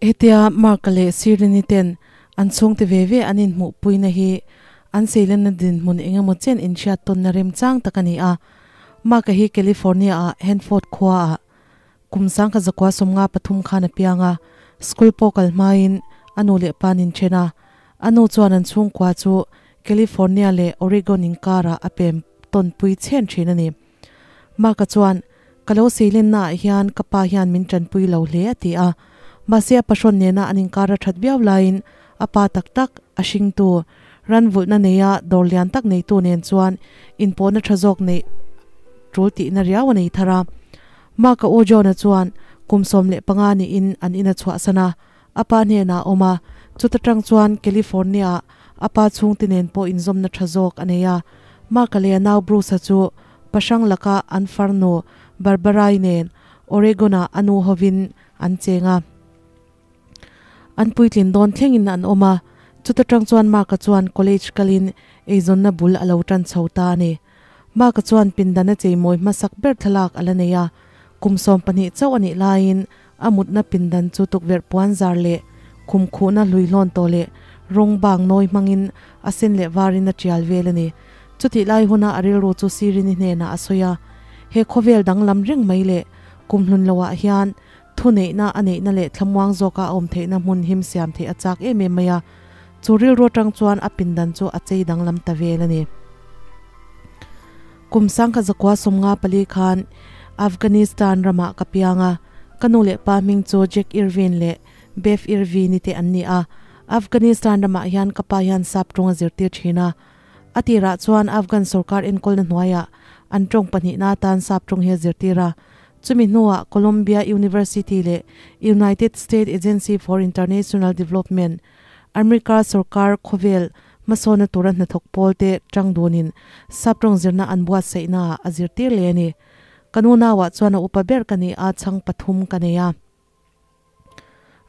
Hetia Mark-a leh Sirini ten an chhungte ve ve an inhmuhpuina hi an seilenna dinhmun eng emaw chen inhriat tawnna remchang tak a ni a. Mark-a hi California-a Hanford khuaah kum sangkhat zakua 53 khan a piang a, school pawh kal hmain a nu leh pa an inthen a. A nu chuan an chhungkua chu California leh Oregon inkarah a pem tawnpui chhen thin a ni. Mark-a chuan, Ka lo seilennaah hian ka pa hian min tanpui lo hle, a ti a. Mahse a pahrawn nena an inkar a that viau laiin a pa tak tak, a hringtu, ran vulhna neia dawr lian tak neitu nen chuan inpawhna tha zawk neih tul tihna riau a nei thar a. Mark-a u John-a chuan kum 15 niin an in a chhuahsan a, a pa hnenah a awm a, chuta tang chuan California-ah a pa chhungte nen pawh inzawmna tha zawk a nei a. Mark-a leh a nau Bruce-a chu pahrang laka an farnu Barbara-i nen Oregon-ah a nu hovin an cheng a. An puitlin dawn thlengin an awm a, chuta tang chuan Mark-a chuan college kalin eizawnna bul a lo tan chho ta a ni. Mark-a chuan pindana cheimawi hmasak ber thlalak a la nei a, kum 12 chauh a nih laiin A mutna pindan chu tukverh puan zar leh khum khuhna hlui hlawn tawh leh rawng bang nawi hmangin a sen leh varin a tial vel a ni. Chutih lai huna a rilru chu Sirini hnenah a sawi a, He khawvel danglam reng mai leh kum hlun loah hian thuneihna a neihna leh thlamuang zawka a awm theihna hmun him siam theih a chak em em mai a, chu rilru atang chuan a pindan chu a chei danglam ta vel a ni. Kum 1954 khan Afghanistan ramah ka piang a, ka nu leh pa hming chu Jack Irvin leh Bev Irvin-i te an ni a. Afghanistan ramah hian ka pa hian sap tawng a zirtir thin a. A tirah chuan Afghan sorkar enkawlna hnuaiah an tawng pahnihna atan sap tawng hi a zirtir a. Chumi hnuah Columbia University leh United States Agency for International Development, America sorkar khawvel hmasawna tura hnathawk pawl te tang dunin sap tawng zirna an buatsaihnaah a zirtir leh a ni. Ka nu nauah chuan a upa ber ka ni a, chhang pathum ka nei a.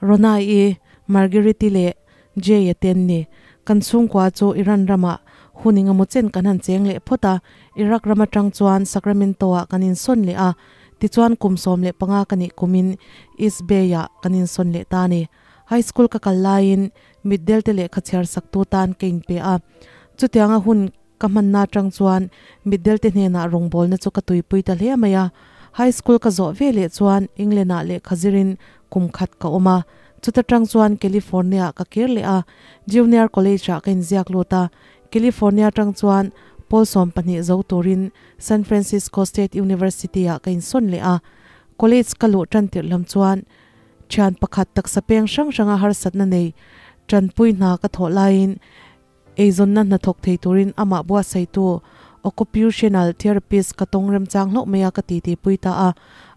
Ronai-i, Marguerite-i leh Jay-a te an ni. Kan chhungkua chu Iran ramah hun engemaw chen kan han cheng leh phawt a, Iraq ram atang chuan Sacramento-ah kan insawn leh a, tichuan kum 15 ka nih kumin East Bay-ah kan insawn leh ta a ni. High school ka kal laiin mitdel te lehkha chhiar saktu tan ka inpe a. Chutianga hun ka hmanna atang chuan mitdel te hnenah rawngbawlna chu ka tuipui ta hle mai a. High school ka zawh ve leh chuan England ah lehkha zirin kum khat ka awm a. Chuta tang chuan California ah ka kir leh a. Junior college ah ka inziak lut a. California tang chuan pawl 12 zo turin San Francisco State University ah ka insawn leh a. College ka luh tan tirh lam chuan Thian pakhat taksa peng hrang hranga harsatna nei tanpui hna ka thawh laiin eizawnna hnathawk thei turin amah buatsaihtu occupational therapist ka tawng remchang hlauh mai a ka titi pui ta a.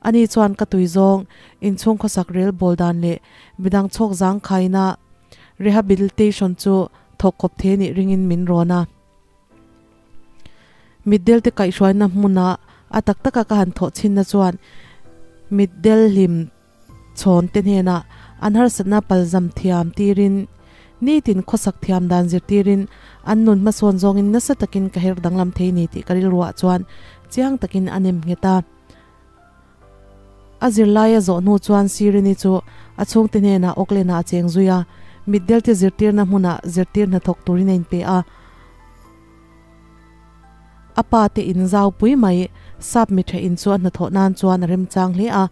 Ani chuan ka tui zawng inchhung khawsak rel bawl dan leh midang chhawk zangkhaina rehabilitation chu thawk kawp thei anih ringin min rawn a. Mitdel te kaihhruaina hmuna a tak taka ka han thawh chhinna chuan mitdel hlim chhawn te hnenah an harsatna palzam thiam tirin nitin khawsak thiam dan zirtirin an nun hmasawn zawngin nasa takin ka her danglam thei ni tih ka rilruah chuan chiang takin a nem nghet a. A zirlaia zawh hnu chuan Sirini chu a chhungte hnenah Auckland-ah a cheng zui a, mitdel te zirtirna hmunah zirtir hnathawk turin a inpe a. A pa te in zau pui mai, sap mitha in chu a hnathawh nan chuan a remchang hle a,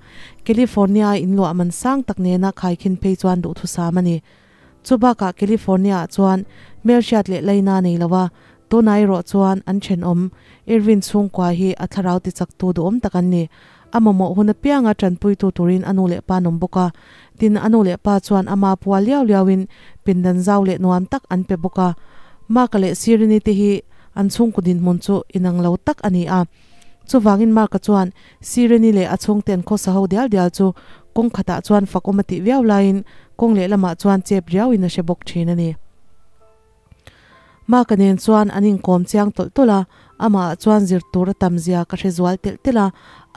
California-a inluah man sang tak nena khaikhin phei chuan duhthusam a ni. Chu bakah California-ah chuan hmelhriat leh laina a nei lo a, tunah erawh chuan an thenawm Irvin chhungkua hi a thlarau tichaktu duhawm tak an ni. A mamawh hun apianga tanpuitu turin a nu leh pa an awm bawk a, tin a nu leh pa chuan ama pua liau liauin pindan zau leh nuam tak an pe bawk a. Mark-a leh Sirini te hi an chhungkaw dinhmun chu inang lo tak a ni a. Chuvangin Mark-a chuan Sirini leh a chhungte an khawsa ho dial dial chu kawng khatah chuan fakawm a tih viau laiin kawng lehlamah chuan chep riauin a hre bawk thin a ni. Mark-a nen chuan an inkawm chiang tawlh tawlh a, amah ah chuan zir tur a tam zia ka hre zual telh telh a,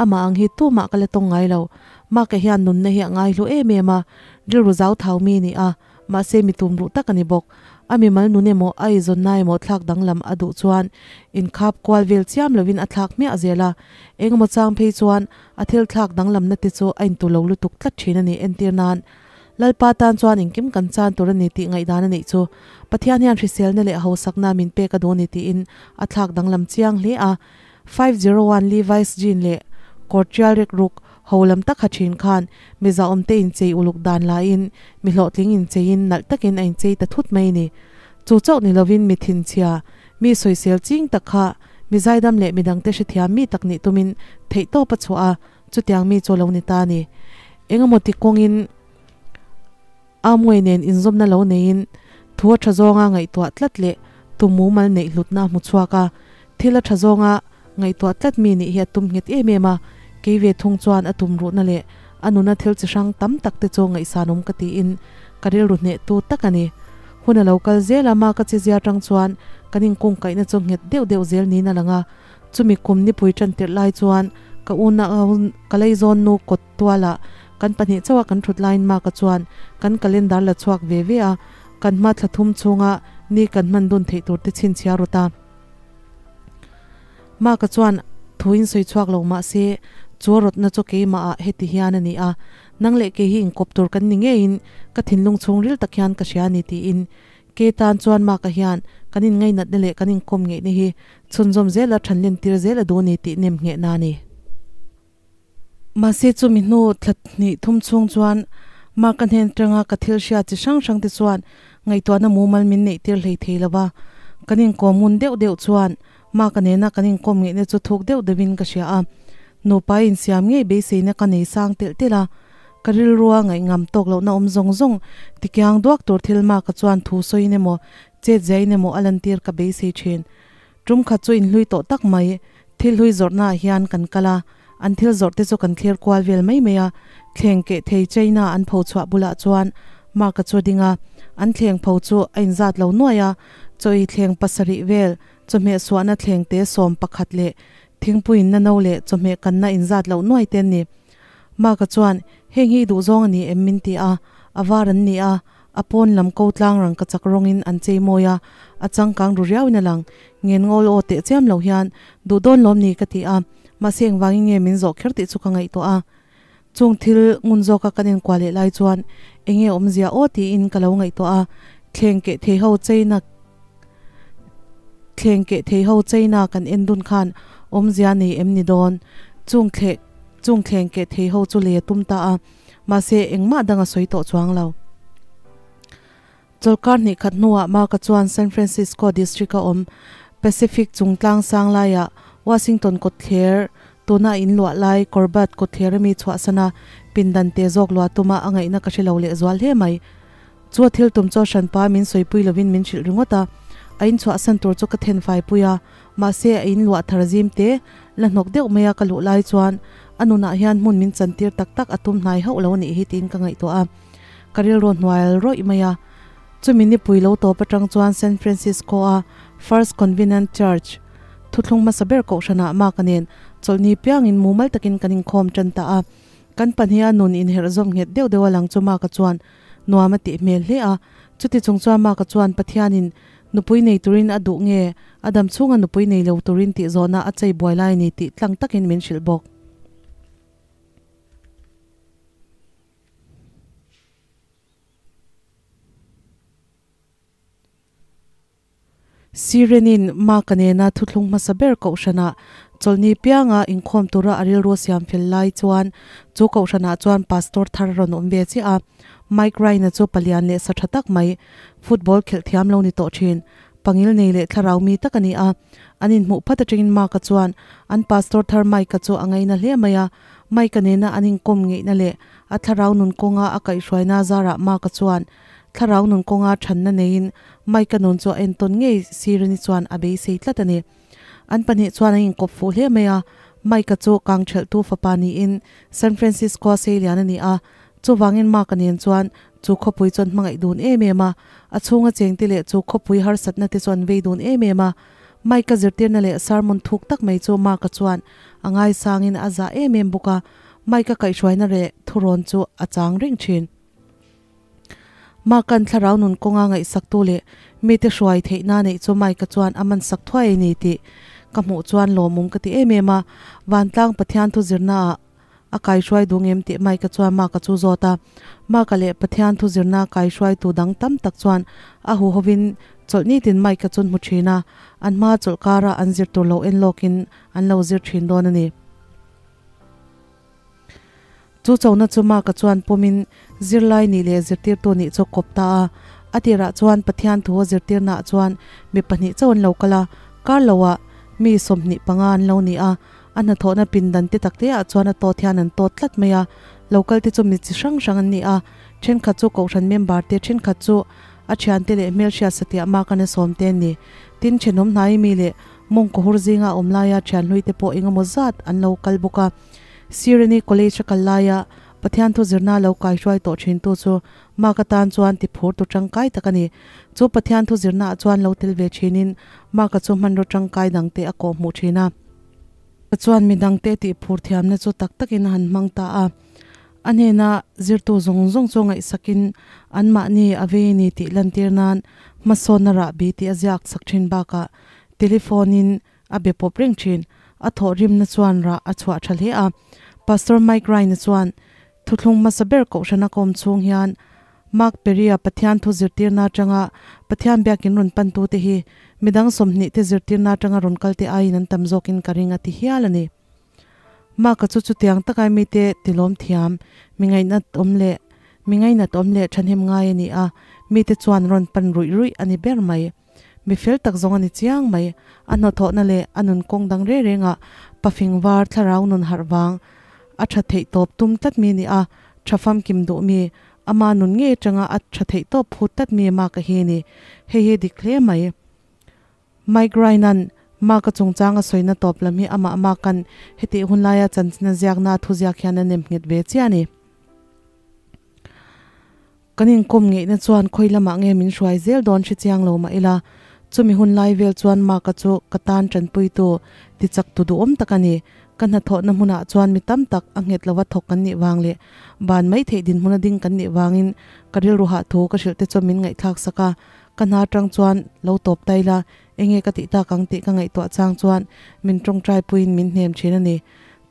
amah ang hi tumah ka la tawng ngai lo. Mark-a hian nunna hi a ngaihlu em em a, rilru zau thau mi a ni a, mahse mi tum ruh tak a ni bawk. A mimal nun emaw a eizawnna emaw thlak danglam a duh chuan inkhap kual vel chiam lovin a thlak hmiah zel a, engemaw chang phei chuan a thil thlak danglamna te chu a intu lo lutuk tlat thin a ni entir nan. Lalpa tan chuan engkim kan chan tur a ni tih ngaihdan a neih chu Pathian hian hriselna leh hausakna min pek a duh a ni tiin a thlak danglam chiang hle a. 501 Levi's jean leh kawr tial rek ruk ho lam tak ha thin khan mi zahawmte inchei uluk dan laiin mi hlawhtling incheiin nalh takin a inchei ta thut mai a ni. Chu chauh ni lovin mi thinchhia, mi sawisel ching tak kha mi zaidam leh midangte hrethiam mi tak nih tumin theihtawp a chhuah a, chutiang mi chu a lo ni ta a ni. Engemaw ti kawngin Amway nen inzawmna lo neiin thu a tha zawnga ngaihtuah tlat leh tum mumal neih hlutna a hmu chhuak a, thil a tha zawnga ngaihtuah tlat mi nih hi a tum nghet em em a, kei ve thung chuan a tum ruhna leh a nuna thil chi hrang tam tak te chu ngaihsanawm ka tiin ka rilru hnehtu tak a ni. Hun a lo kal zel a, ma ka che zia tang chuan kan inkungkaihna chu nghet deuh deuh zel niin a lang a, chumi kum nipui tan tirh lai chuan ka una ka leizawn nu kawt tualah kan pahnih chauha kan thut laiin Mark-a chuan kan calendar la chhuak ve ve a, kan hma thla thum chhunga ni kan hman dun theih tur te chhinchhiah rawt a. Mark-a chuan thuin sawi chhuak lo mah se, chu a rawtna chu keimahah heti hian a ni a, nang leh kei hi inkawp tur kan ni ngeiin ka thinlung chhungril tak hian ka hria a ni tiin ke tan chuan Mark-a hian kan inngainatna leh kan inkawm ngeihna hi chhunzawm zela thanlen tir zel a duh a ni tih nem nghehna a ni. Mahse chumi hnu thla hnih thum chhung chuan Mark-a hnen atanga ka thil hria chi hrang hrang te chuan ngaihtuahna mumal min neih tir hlei thei lo va. Kan inkawm ngun deuh deuh chuan Mark-a nena kan inkawm ngeihna chu thuk deuh deuhin ka hria a. Nupa insiam ngei beiseina ka nei sang telh telh a. Ka rilrua ngaihngam tawk lohna awm zawng zawng tikiang duak tur thil Mark-a chuan thu sawiin emaw chet ziain emaw a lantir ka beisei thin. Tum khat chu inhlui tawh tak mai, thil hlui zawrhnaah hian kan kal a, an thil zawrh te chu kan thlir kual vel mai mai a, thleng keh thei China an pho chhuah bulah chuan Mark-a chu a ding a, an thleng pho chu a inzat lo nuai a, chaw ei thleng pasarih vel, chawhmeh suahna thleng te 11 leh thingpuiin na no leh chawhmeh kanna inzat loh nuai te an ni. Mark-a chuan, Heng hi i duhzawng a ni em? min ti a, a var an ni a, A pawn lam ko tlang rangkachak rawngin an chei mawi a, a changkang ru riauin a lang. Ngen ngawl aw teh chiam lo hian, Duh dawn lawm ni ka ti a, mahse engvangin nge min zawh kher tih chu ka ngaihtuah a. Chung thil ngun zawka kan inkuah leh lai chuan enge awmzia aw tiin ka lo ngaihtuah a, thleng keh thei ho cheina thleng keh thei ho cheina kan en dun khan awmzia nei em ni dawn? Chung thleh chung thleng keh thei ho chu lei a tum ta a. Mahse, engmah dang a sawi tawh chuang lo. Chawlhkar hnih khat hnuah Mark-a chuan San Francisco District-a awm Pacific chung tlang sang laiah Washington kawtthler tuna a inluah lai Corbett kawtthler ami chhuahsana pindan te zawk luah tuma a ngaihna ka hre lo lehzual hle mai. Chu a thil tum chu a hranpa min sawipui lovin min hrilh ringawt a, a inchhuahsan tur chu ka then faipui a, mahse a inluah thar zim te la hnawk deuh mai a ka luh lai chuan a nunah hian hmun min chantir tak tak a tum hnai hauh lo a nih hi tiin ka ngaihtuah a, ka rilru hnual rawih mai a. Chumi nipui lo tawp atang chuan San Francisco-a First Convenant Church thuthlung hmasa ber kohhranah Mark-a nen chawlhni piangin mumal takin kan inkhawm tan ta a, kan pahniha nun inherh zawm nghet deuh deuh a lang chu Mark-a chuan Nuam a tih hmel hle a, chuti chung chuan Mark-a chuan Pathianin nupui nei turin a duh nge, a dam chhunga nupui nei lo turin tih zawhna a chei buai lai a ni tih tlang takin min hrilh bawk. Sirenin Mark-a nena thuthlung hmasa ber kohhranah chawlhni pianga inkhawm tura a rilru siam fel lai chuan chu kohhranah chuan pastor thar a rawn awm ve chiah a. Mike Ryan-a chu palian leh sa tha tak mai, football khelh thiam lo ni tawh thin, pangil nei leh thlarau mi tak a ni a. An inhmuh phat atangin Mark-a chuan an pastor thar Mike-a chu a ngaina hle mai a. Mike-a nena an inkawm ngeihna leh a thlarau nun kawnga a kaihhruaina zarah Mark-a chuan Thlarau nun kawnga thanna neiin Mike-a nun chu a entawn ngei Sirini chuan a beisei tlat a ni. An pahnih chuan an inkawp fuh hle mai a, Mike-a chu kang thelhtu fapa niin San Francisco-a seilian a ni a, chuvangin Mark-a nen chuan chu khawpui chu an hmangaih dun em em a, a chhunga chengte leh chu khawpui harsatna te chu an vei dun em em a. Mike-a zirtirna leh sermon thuk tak mai chu Mark-a chuan a ngaisangin a zah em em bawk a, Mike-a kaihhruaina leh thurawn chu a chang reng thin. Mark-a'n thlarau nun kawnga ngaihsaktu leh mite hruai theihna neih chu Mike-a chuan a mansak thuai a ni tih ka hmuh chuan lawmawm ka ti em em a. Vantlang Pathian thu zirnaah a kaihruai duh ngem tih Mike-a chuan Mark-a chu zawt a. Mark-a leh Pathian thu zirna kaihruaitu dang tam tak chuan a huhovin chawlh nitin Mike-a chu an hmu thin a, an hma chawlh kara an zir tur lo en lawkin an lo zir thin dawn a ni. Chu chona chu Mark-a chuan pawmin zirlai nih leh zirtirtu nih chu a kawp ta a. A tirah chuan Pathian thu a zirtirnaah chuan mi pahnih chauh an lo kal a, kar loah mi 25 an lo ni a. A hnathawhna pindan te tak teah chuan a tawt hian an tawt tlat mai a. Local te chu mi chi hrang hrang an ni a, thenkhat chu kohhran member te, thenkhat chu a thiante leh hmelhriat satiah Mark-an a sawm te an ni. Tin, thenawm hnai mi leh mawngkaw hur zinga awm laia thianhlui te pawh engemaw zat an lo kal bawk a. Sireni College a kal laia Pathian thu zirna lo kaihruai tawh thintu chu Mark atan chuan ti phur tu tangkai tak a ni. Chu Pathian thu zirnaah chuan lo tel ve thinin Mark-a chu hmanraw tangkai dangte a kawh hmuh thin a. Chuan midangte tih phur thiamna chu tak takin a han hmang ta a. A hnena zirtu zawng zawng chu ngaihsakin anmahni a vei ni tih lantir nan hmasawnna rahbi tih a ziak sak thin bakah telephone-in a be pawp reng thin. A thawhrimna chuan rah a chhuah tha hle a. Pastor Mike Ryan-a chuan thuthlung hmasa ber kohhrana kawm chhung hian Mark Perry-a Pathian thu zirtirna atanga Pathian biakin rawn pantute hi midang 20 te zirtirna atanga rawn kalte aiin an tam zawkin ka ring a ti hial a ni. Mark-a chu chutiang takai mite tilawm thiam, mi ngaihnat awm leh mi ngainat awm leh thahnem ngai a ni a, mite chuan rawn pan ruih ruih a ni ber mai. Mi fel tak zawng a ni chiang mai. A hnawthawhna leh a nun kawng dang reng rengah pafing var thlarau nun harh vang a tha theih tawp tum tlat mi ni a, tha famkim duh mi, ama nun ngei atanga a tha theih tawp phut tlat mi Mark-a hi ni. Hei hi dik hle mai. Mike Ryan-a'n Mark-a chungchang a sawina tawp lam hi amah Mark-a'n hetih hun laia chanchin a ziakna a thuziak hian a nem nghet ve chiah a ni. Kan inkawm ngeihna chuan khawi lamah nge min hruai zel dawn hre chiang lo mah ila, chumi hun lai vel chuan Mark-a chu ka tan tanpuitu ti chak tu duhawm tak a ni. Ka hnathawhna hmunah chuan mi tam tak a nghet lova thawk kan nih vang leh ban mai theih dinhmuna ding kan nih vangin ka rilru hah thu ka hrilh te chuan min ngaihthlak sak a. Ka hna atang chuan lo tawp ta ila, enge ka tih tak ang tih ka ngaihtuah chang chuan min tawngtai puiin min hnem thin a ni.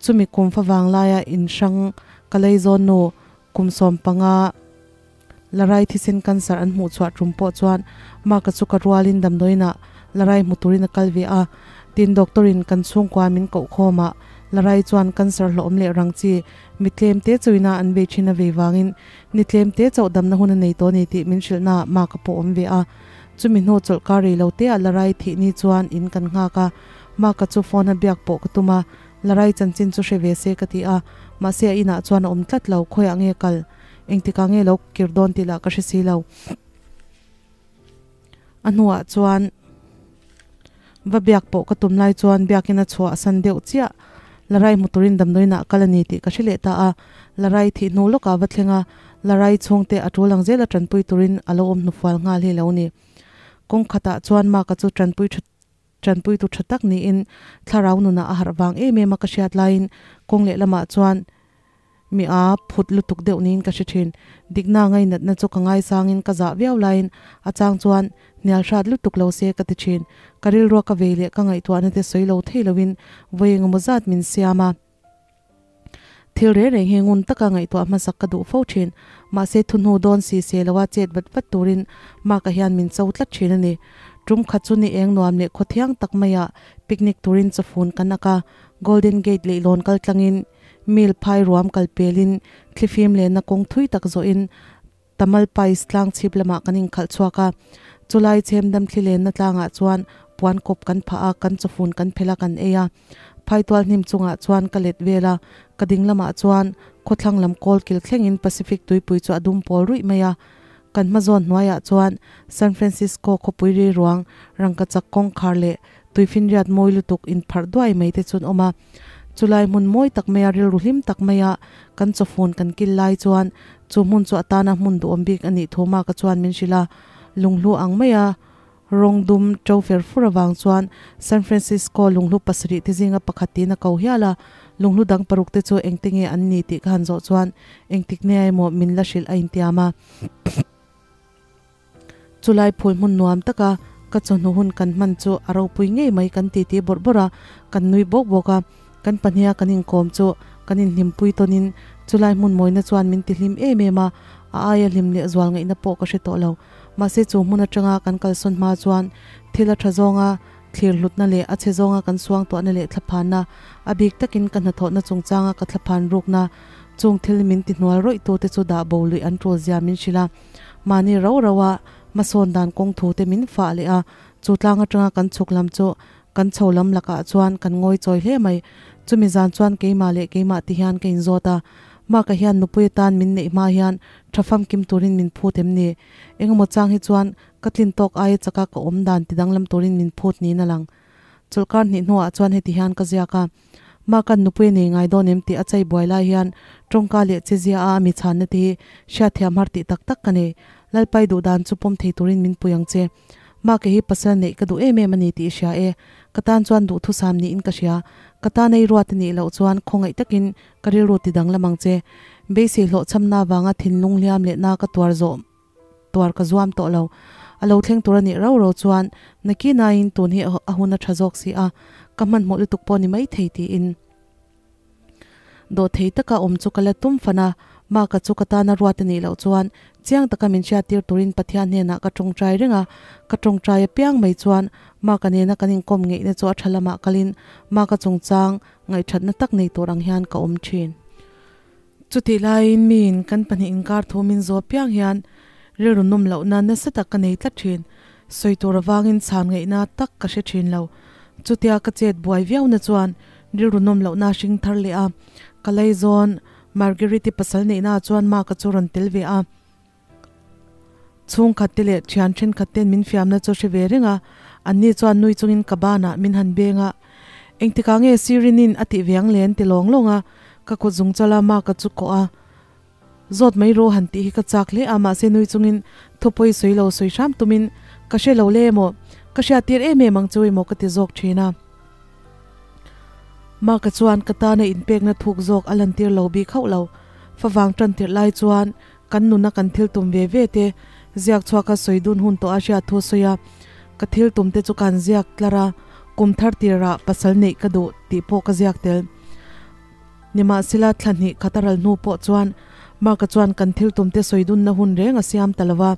Chumi kum favang laia inhrang ka lei zawn nu Kum 15 Larai thisen cancer an hmuh chhuah tum pawh chuan Mark-a chu ka rualin damdawiinah Larai hmu turin a kal ve a. Tin, doctor-in kan chhungkua min koh khawm a, Larai chuan cancer hlawhawm leh rang chi mi tlem te chauhina an vei thin a vei vangin ni tlem te chauh damna hun a nei tawh a ni tih min hrilhnaah Mark-a pawh awm ve a. Chumi hnu chawlhkar rei lo teah Larai thih ni chuan in kan nghak a, Mark-a chu phone-a biak pawh ka tum a, Larai chanchin chu hre ve se ka ti a, mahse a inah chuan a awm tlat lo, khawiah nge kal? Engtikah nge lo kir dawn tih lah ka hre si lo. A hnuah chuan va biak pawh ka tum lai chuan biakin a chhuah a san deuh chiah. Larai hmu turin damdawiinah kal a ni tih ka hre leh ta a, Larai thih hnu lawkah va thleng a, Larai chhungte a tul ang zela tanpui turin a lo awm hnufual nghal hi lo ni. Kawng khatah chuan Mark-a chu tanpui tha Tanpuitu tha tak niin thlarau nunah a harh vang em em a ka hriat laiin kawng leh lamah chuan mi a phut lutuk deuh niin ka hre thin. Dikna ngainatna chu ka ngaisangin ka zah viau laiin a chang chuan hnial hrat lutuk lo se ka ti thin. Ka rilrua ka vei leh ka ngaihtuahna te sawi lo thei loin vawi engemaw zat min siam a. Thil reng reng hi ngun taka ngaihtuah hmasak ka duh fo thin. Mahse thu hnu dawn si se loa chet vat vat turin Mark-a hian min cho tlat thin a ni. Tum khat chu ni eng nuam leh khaw thiang tak maiah picnic turin chawfun kan ak a, Golden Gate leihlawn kal tlangin mil phai ruam kal pelin thlifim lehna kawng thui tak zawhin Tamalpais tlang chhip lamah kan inkhalh chhuak a, chulai chhem dam thli lenna tlangah chuan puan kawp kan phah a, kan chawfun kan phelh a, kan ei a. Phaitual hnim chungah chuan ka let vel a, ka ding lamah chuan khawthlang lam kawl kil thlengin Pacific tuipui chu a dum pawl ruih mai a. Kan hma zawn hnuaiah chuan San Francisco khawpui ri ruang, rangkachak kawngkhar leh tuifinriat mawi lutuk inpharh duai mai te chu an awm a. Chulai hmun mawi tak maia rilru hlim tak maia kan chawfun kan kil lai chuan chu hmun chu a tana hmun duhawm bik a nih thu Mark-a chuan min hrilh a. Lunghlu ang maia rawng dum to fer fur avang chuan San Francisco lunghlu pasarih te zinga pakhat tiin a ko hial a. Lunghlu dang paruk te chu engte nge an ni tih ka han zawh chuan engtik nge emaw min la hrilh a intiam a. Chulai phul hmun nuam taka ka chawhnu hun kan hman chu a ropui ngei mai kan titi bawrh bawrh a, kan nui bawk bawk a, kan pahniha kan inkawm chu Kan inhlimpui tawnin chulai hmun mawina chuan min tihlim em em a, a aia hlim leh zual ngaihna pawh ka hre tawh lo. Mahse chu hmun atanga kan kalsawn hma chuan thil a tha zawnga thlir hlutna leh a chhe zawnga kan suangtuahna leh thlaphanna, a bik takin ka hnathawhna chungchanga ka thlaphan rukna, chung thil min tihnual rawih tute chu dah bo luih an tul zia min hrilh a. Mahni rau rauha hmasawn dan kawng thu te min fah leh a, chu tlang atanga kan chhuk lam chu kan chho lam lakah chuan kan ngawi chawi hle mai. Chumi zan chuan keimah leh keimah ti hian ka inzawt a, Mark-a hian nupui atan min neih hma hian tha famkim turin min phut em ni? Engemaw chang hi chuan ka tlin tawk aia chaka ka awm dan ti danglam turin min phut niin a lang. Chawlhkar hnih hnuah chuan heti hian ka ziak a, Mark-a'n nupui a nei ngai dawn em tih a chei buai lai hian tawngka leh che zia a mi chhanna te hi hriatthiam har tih tak tak ka nei. Lalpai duh dan chu pawm thei turin min pui ang che. Mark-a hi pasal neih ka duh em em a ni tih i hria e. Ka tan chuan duhthusam niin ka hria. Ka tan ei ruat a nih loh chuan khawngaih takin Ka rilru ti danglam ang che. Beisei hlawhchhamna avanga thinlung hliam leh na ka tuar zawh tuar ka zuam tawh lo. A lo thleng tur a nih rau rau chuan nakinain tun hi a hun a tha zawk si a, ka hmanhmawh lutuk pawh ni mai thei tiin dawhthei taka awm chu ka la tum fan a. Mark-a chu ka tana ruat a nih loh chuan chiang taka min hriattir turin Pathian hnenah ka tawngtai reng a, ka tawngtai apiang mai chuan Mark-a nena kan inkawm ngeihna chu a tha lamah kalin Mark-a chungchang Ngaihthatna tak nei tur ang hian ka awm thin. Chutih laiin miin kan pahnih inkar thu min zawh piang hian rilru nawm lohna nasa tak ka nei tlat thin. Sawi tur avangin chhan ngaihna tak ka hre thin lo. Chutia ka chet buai viauna chuan rilru nawm lohna hring thar leh a. Ka laizawn Marguerite-i pasal neihnaah chuan Mark-a chu rawn tel ve a. Chhungkhat te leh thian thenkhat ten min fiamna chu hre ve reng a, anni chuan nui chungin ka banah min han beng a. Engtikah nge Sirinin a tih ve ang le an ti lawng lawng a, ka kut zung chala Mark-a chu kawh a, Zawt mai rawh han tih hi ka chak hle a, mahse nui chungin thupawi sawi lo sawi hram tumin ka hre lo le emaw, ka hriattir em em ang chu emaw ka ti zawk thin a. Mark-a chuan ka tana inpekna thuk zawk a lantir lo bik hauh lo. Favang tan tirh lai chuan Kan nuna kan thil tum ve ve te ziak chhuaka sawi dun hun tawh a hriat thu sawi a, ka thil tum te chu kan ziak tlar a, kum thar tirah pasal neih ka duh tih pawh ka ziak tel. Nimahsela thla hnih khat a ral hnu pawh chuan Mark-a chuan kan thil tum te sawi dunna hun reng a siam ta lo va,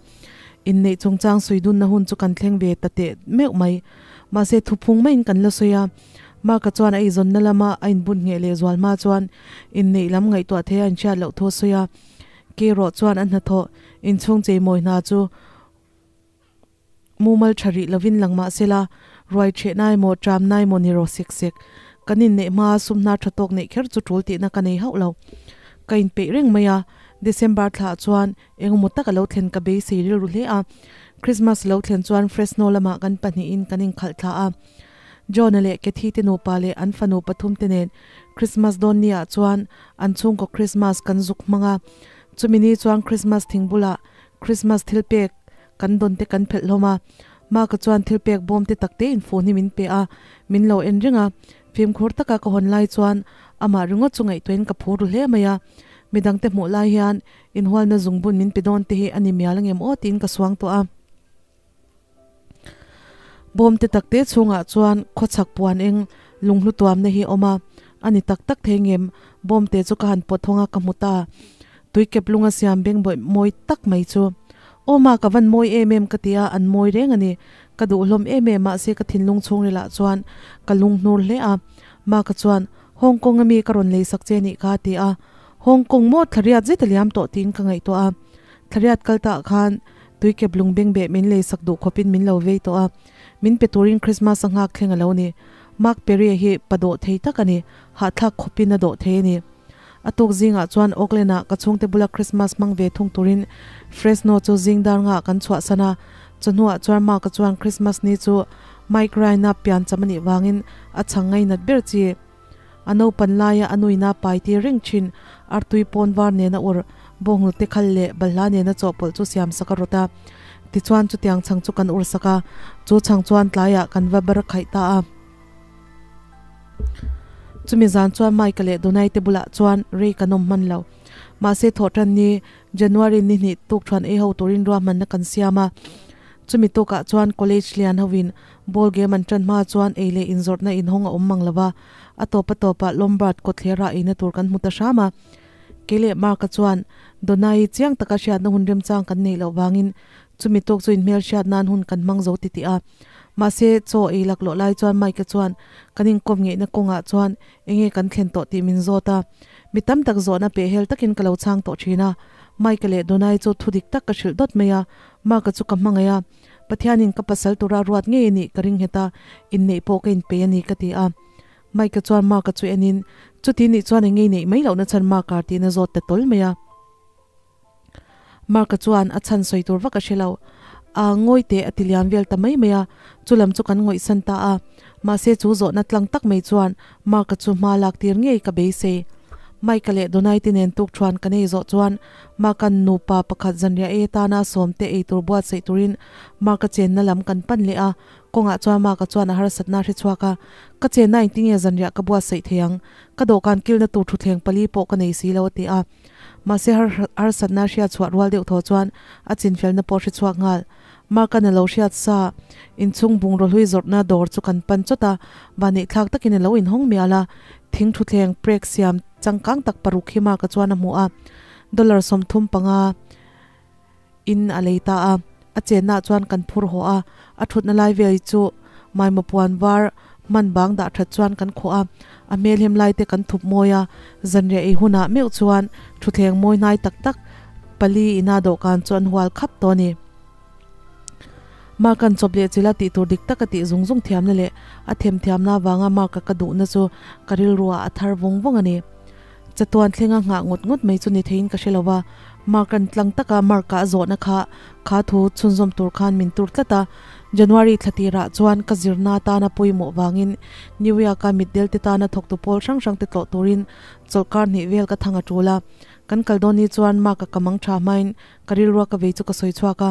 inneih chungchang sawi dunna hun chu kan thleng ve ta teh meuh mai. Mahse thuphung maiin kan la sawi a, Mark-a chuan a eizawnna lama a inbun ngheh leh zual hma chuan inneih lam ngaihtuah thei a inhriat loh thu a sawi a. Kerawh chuan a hnathawh inchhung cheimawi hna chu mumal tha rih lovin lang mah sela, ruai ṭheh na emaw ṭam na emaw ni rawh sek sek. Kan inneih hma sum hnar ṭha tawk neih kher chu ṭul tihna ka nei hauh lo. Ka inpeih reng mai a, December thlaah chuan engemaw tak a lo thlen ka beisei rilru hle a. Christmas lo thlen chuan Fresno lamah kan pahnihin kan inkhalh thla a. John-a leh Kathy te nupa leh an fanu pathum te nen Christmas dawn ni ah chuan an chhungkaw Christmas kan zuk hmang a. Chumi ni chuan Christmas thing bulah Christmas thil pek kan dawn te kan phelh hlawm a. Mark-a chuan thil pek bawm te tak te in fun hi min pe a, min lo en reng a. Fimkhur taka ka hawn lai chuan amah ringawt chu ngaihtuahin ka phur ru hle mai a. Midang te hmuh lai hian inhualna zungbun min pe dawn te hi a ni mial angem aw tiin ka suang tawh a. Bawm te tak te chhungah chuan khawchhak puan eng lunghlu tuamna hi a awm a, a ni tak tak thei ngem bawm te chu ka han pawt hawng a ka hmu ta. Tuikep lunga siam beng bawih mawi tak mai chu. Aw ma ka van mawi em em ka ti a, an mawi reng a ni. Ka duh hlawm em em mahse ka thinlung chhungrilah chuan ka lunghnur hle a. Ma ka chuan Hong Kong ami ka rawn lei sak che nih kha a ti a. Hong Kong maw thlariat zet a liam tawh tiin ka ngaihtuah a. Thlariat kal tah khan Tuikep lung bengbeh min lei sak duh khawpin min lo vei tawh a, min pe turin Christmas a nghak thleng a lo ni. Mark Perry-a hi pa dawh thei tak a ni, hahthlak khawpin a dawh thei a ni. A tuk zingah chuan Auckland-ah ka chhungte bula Christmas hmang ve thung turin Fresno chu zing dar ngah kan chhuahsan a, chawhnuah chuan Mark-a chuan Christmas ni chu Mike Ryan-a piancham a nih vangin a chhang ngainat ber chi. A naupan laia a nuina pai tir reng thin, artui pawn var nena ur, bawnghnute khal leh balhla nena chawhpawlh chu siam sak a rawt a. Tichuan chutiang chhang chu kan ur sak a, chu chhang chuan tlaiah kan va bar khaih ta a. Chumi zan chuan Mike-a leh Donai te bulah chuan rei kan awm hman lo. Mahse thawhtan ni, January ni hnih tuk thuan ei ho turin ruahmanna kan siam a. Chumi tawkah chuan college lian hovin ball game an tan hma chuan ei leh inzawrhna inhawng a awm mang lo va, a tawp a tawpah Lombard kawtthlerah eina tur kan hmu ta hram a. Kei leh Mark-a chuan Donna-i chiang taka hriatna hun remchang kan neih loh vangin chumi tawk chu inhmel hriat nan hun kan hmang zo titih a. Mahse, chaw ei laklawh lai chuan Mike-a chuan kan inkawp ngeihna kawngah chuan enge kan thlen tawh tih min zawt a. Mi tam tak zawhna pehhel takin ka lo chhang tawh thin a. Mike-a leh Donna-i chu thu dik tak ka hrilh dawt mai a. Mark-a chu ka hmangaih a, Pathianin ka pasal tura ruat ngei a nih ka ring nghet a, inneih pawh ka inpeih a ni ka ti a. Mike-a chuan Mark-a chu enin, Chuti nih chuan eng ngei neih mai lohna chhan Mark-a tiin a zawt ta tawl mai a. Mark-a chuan a chhan sawi tur vak a hre lo. A ngawi teh a ti liam vel ta mai mai a, chu lam chu kan ngawihsan ta a. Mahse chu zawhna tlang tak mai chuan Mark-a chu hma lak tir ngei ka beisei. Mike-a leh Donai-te nen tuk thuan kan ei zawh chuan Mark-a'n nupa pakhat zanriah ei atana sawmte ei tur buatsaih turin Mark-a chenna lam kan pan leh a, kawngah chuan Mark-a chuan a harsatna a hre chhuak a, Ka chenna engtinge zanriah ka buatsaih thei ang? Ka dawhkan kilna tur thutthleng pali pawh ka nei si lo a ti a. Mahse harsatna hriat chhuah rual deuh thaw chuan a chinfelna pawh hre chhuak nghal. Mark-a'n a lo hriat sa, inchhung bungraw hlui zawrhna dawr chu kan pan chawt a, vaneihthlak takin a lo inhawng mial a, thing thutthleng prek siam changkang tak paruk hi Mark-a chuan a hmu a, dollar 35 in a lei ta a, a chennaah chuan kan phur haw a, a thutna lai vel chu maimaw puan var hman bang dah that chuan kan khuah a, a hmelhem lai te kan thup mawi a, zanriah ei hunah meuh chuan thutthleng mawi hnai tak tak pali ina dawhkan chu an hual khap tawh a ni. Mark-a'n chawp leh chila tih tur dik taka tih zung zung thiamna leh a themthiamna avanga Mark-a ka duhna chu ka rilruah a thar vawng vawng a ni. Chatuan thlenga nghah ngawt ngawt mai chu ni theiin ka hre lo va, Mark-a'n tlang taka Mark-a a zawhna kha kha thu chhunzawm tur khan min tur tlat a. January thla tirah chuan ka zirna tana pawimawh vangin New York-a mitdel te tana thawktu pawl hrang hrang te tlawh turin chawlhkar hnih vel ka thang a tul a. Kan kal dawn ni chuan Mark-a ka mang tha hmain Ka rilrua ka vei chu ka sawi chhuak a,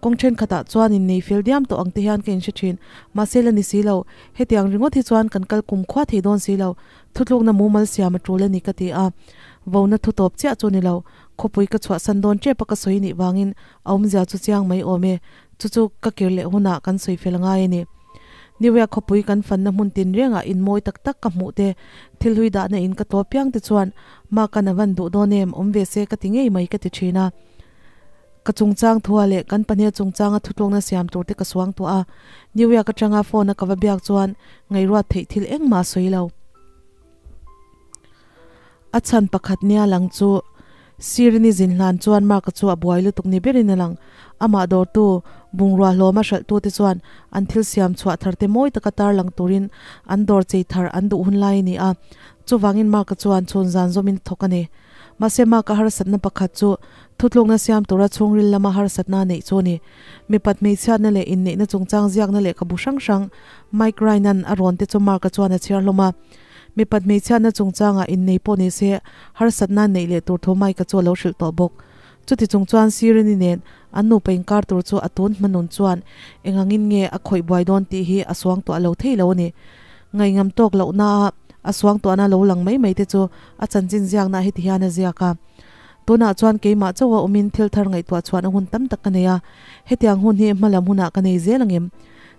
kawng thenkhatah chuan in nei fel diam tawh ang te hian ka inhre thin. Mahse la ni si lo, hetiang ringawt hi chuan kan kal kum khua thei dawn si lo, thutlukna mumal siam a tul a ni ka ti a. Vona thu tawp chiah chu ni lo, khawpui ka chhuahsan dawn tep a ka sawi nih vangin a awmzia chu chiang mai awm e, chu chu ka kir leh hunah kan sawi fel ngai a ni. Niwea khawpui kan fanna hmun tinrengah in mawi tak tak ka hmuh te, thil hlui dahna in ka tawp piang te chuan Mark-a'n a van duh dawn em, awm ve se ka ti ngei mai ka ti thin a. Ka chungchang thua leh kan pahnih chungchanga thutlawkna siam tur te ka suang tuah a. New York atanga phone a ka va biak chuan ngaihruat theih thil engmah a sawi lo. A chhan pakhat nia lang chu Sirini zin hlan chuan Mark-a chu a buai lutuk ni berin a lang. Amah dawrtu, bungrua hlawma hralhtute chuan an thil siam chhuah tharte mawi taka tarlang turin an dawr chei thar an duh hun lai a ni a. Chuvangin Mark-a chuan chhun zan zawmin a thawk a ni. Mahse Mark-a harsatna pakhat chu thutlukna siam tura chhungril lama harsatna a neih chu a ni. Mipat hmeichhiatna leh inneihna chungchang ziakna lehkhabu hrang hrang Mike Ryan-a'n a rawn te chu Mark-a chuan a chhiar hlawm a. Mipat hmeichhiatna chungchangah innei pawh ni se harsatna neih leh tur thu Mike-a chu a lo hrilh tawh bawk. Chuti chung chuan Sirini nen an nupa inkar tur chu a tun hmanun chuan engangin nge a khawih buai dawn tih hi a suangtuah lo thei lo a ni. Ngaihngam tawk lohna a suangtuahna lo lang mai mai te chu a chanchin ziakna heti hian a ziak a. Tunah chuan keimah chauha awmin thil thar ngaihtuah chhuahna hun tam tak ka nei a, hetiang hun hi hmalam hunah ka nei zel angem?